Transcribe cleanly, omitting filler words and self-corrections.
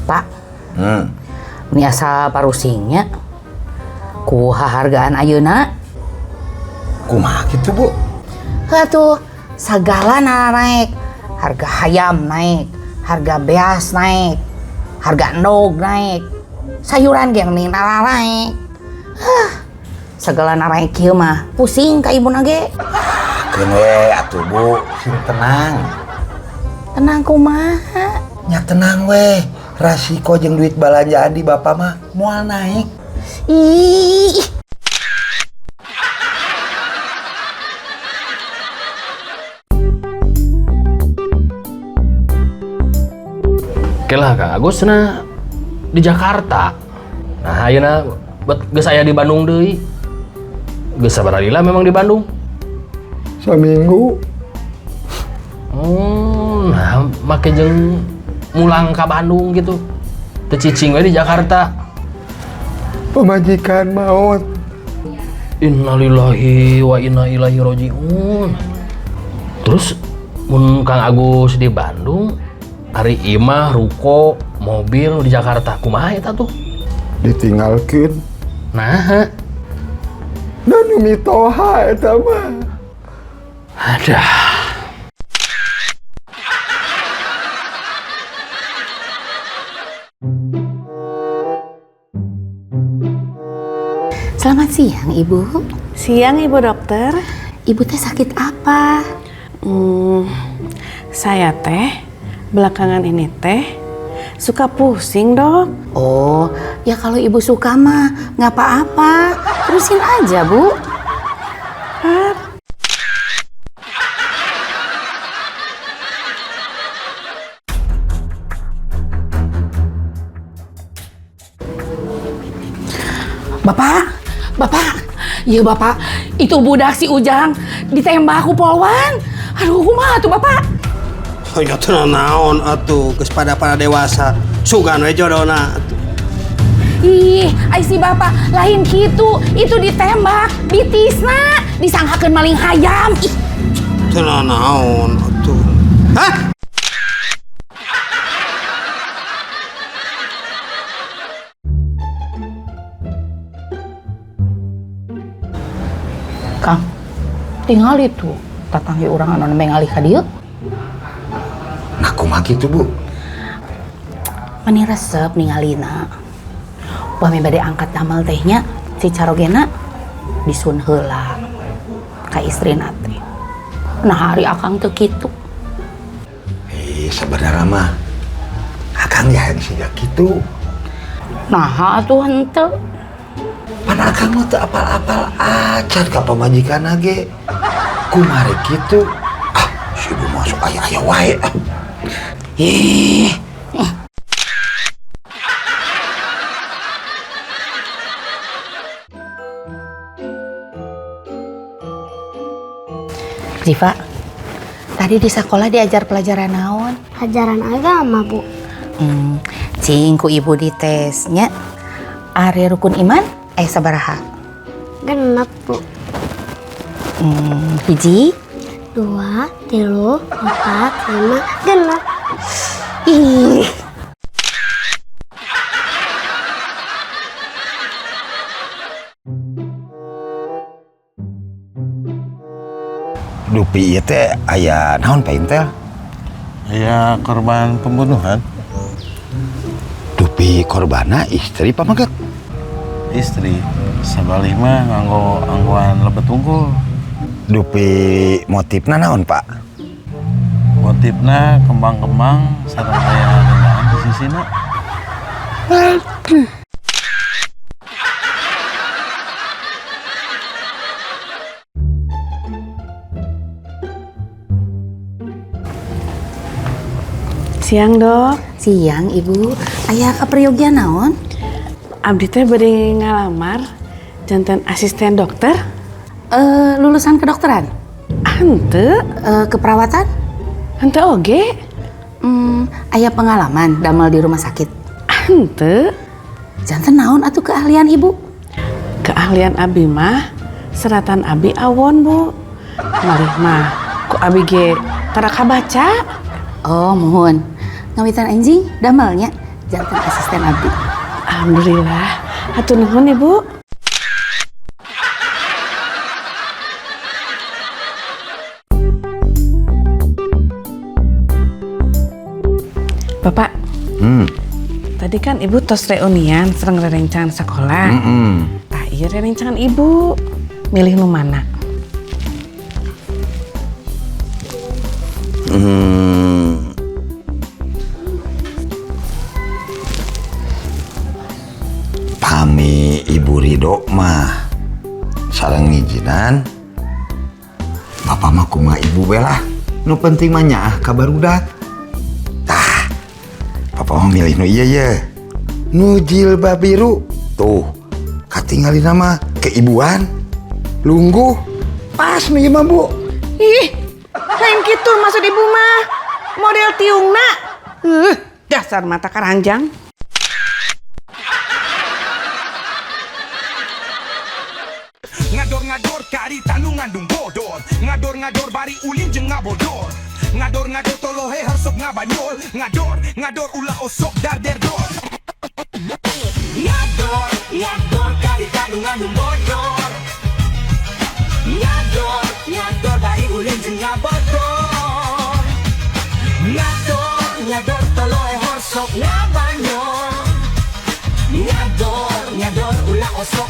Pak, ini asa parusing nya. Ku hargaan ayeuna. Kumaha gitu, Bu? Atuh, sagala naik. Harga hayam naik, harga beas naik, harga endog naik, sayuran ge mending naik. Hah, segala naik kieu mah pusing ka ibu ge. Keun we atuh, Bu, sing tenang. Tenang kumaha? Nya tenang we. Rasiko jeung duit balanjaan di bapak mah moal naik. Ih. Oke lah, Kang Agus nah di Jakarta. Nah, ayeuna bet geus aya di Bandung deui. Geus sabaraha lila memang di Bandung? Seminggu. Nah, make jeung mulang ka Bandung gitu. Teu cicing we di Jakarta. Pamajikan maut. Innalillahi wa inna ilaihi rojiun. Terus mun Kang Agus di Bandung, ari imah, ruko, mobil di Jakarta kumaha eta tuh? Ditinggalkeun. Nah, Dan nu mitoha eta mah. Ada. Selamat siang, Ibu. Siang, Ibu Dokter. Ibu teh sakit apa? Saya teh belakangan ini teh suka pusing, Dok. Oh, ya kalau Ibu suka mah nggak apa-apa. Terusin aja, Bu. Hah? Bapak, Bapak, iya Bapak, itu budak si Ujang ditembak ku polwan. Aduh, kumaha tuh Bapak? Oh, ya teu naon atuh, geus pada dewasa. Sugan we jodona atuh. Ih, ai si Bapak lain gitu, itu ditembak, bitisna, disangkakeun maling hayam. Ih, Teu naon atuh. Hah? Kang, tinggal itu tatanggi urang anu nembe ngalih ka dieu. Nah, kumaha gitu, Bu? Meni resep ningalina. Upami bade angkat damel teh nya si carogena disun heula ka istrina teh. Nah, hari akang teu kitu. Sebenarnya mah akang ya yang siga kitu. Nah, atuh henteu. Pan akang mah teu apal-apal acan ka pamajikan ge. Kumaha rek kitu? Ah, si ibu masuk aya-aya wae. Ah. Ih. Ziva, tadi di sekolah diajar pelajaran naon? Pelajaran agama, Bu. Cing ku ibu ditesnya. Ari rukun iman sabaraha? 6, Bu. Hiji? 2, 3, 4, 5, 6. Ih. Dupi ieu teh aya naon Pak Intel? Aya korban pembunuhan. Dupi korbana istri pamaget? Istri, sabalih mah nganggo anggoan lebet unggul. Dupi motifna naon Pak? Motifna kembang-kembang sareng aya dendaan di sisina. Aduh. Siang, Dok. Siang, Ibu. Aya kaperyogian naon? Abdi teh bade ngalamar janten asisten dokter. Lulusan kedokteran? Henteu. Keperawatan? Henteu oge. Aya pengalaman damel di rumah sakit. Henteu. Janten naon atuh keahlian ibu? Keahlian abi mah seratan abi awon, Bu. Malih mah ku abi ge tara kabaca. Oh, muhun. Ngawitan anjing damelnya janten asisten abdi. Alhamdulillah. Hatur nuhun, Ibu. Bapak, tadi kan Ibu tos reunian sareng rerencangan sekolah. Tah ieu rerencangan Ibu. Milih nu mana? Pami Ibu Ridho mah sareng ngijinan. Bapak mah kumaha ibu we lah. Nu penting mah nyaah ka barudak. Tah, Bapak mah milih nu ieu ye. Nu jilbab biru. Tuh, katingalina mah keibuan. Lungguh. Pas nu ieu mah, Bu. Ih, lain kitu maksud ibu mah. Model tiungna. Dasar mata keranjang. Ngador-ngador karita nu ngandung bodor. Ngador-ngador bari ulin jeung ngabodor. Ngador-ngador tolohe harsok ngabanyol. Ngador, ngador ulah osok darderdor. Ngador, ngador karita nu ngandung bodor. Ngador, ngador bari ulin jeung ngabodor. Ngador, ngador tolohe harsok ngabanyol. Ngador, ngador ulah osok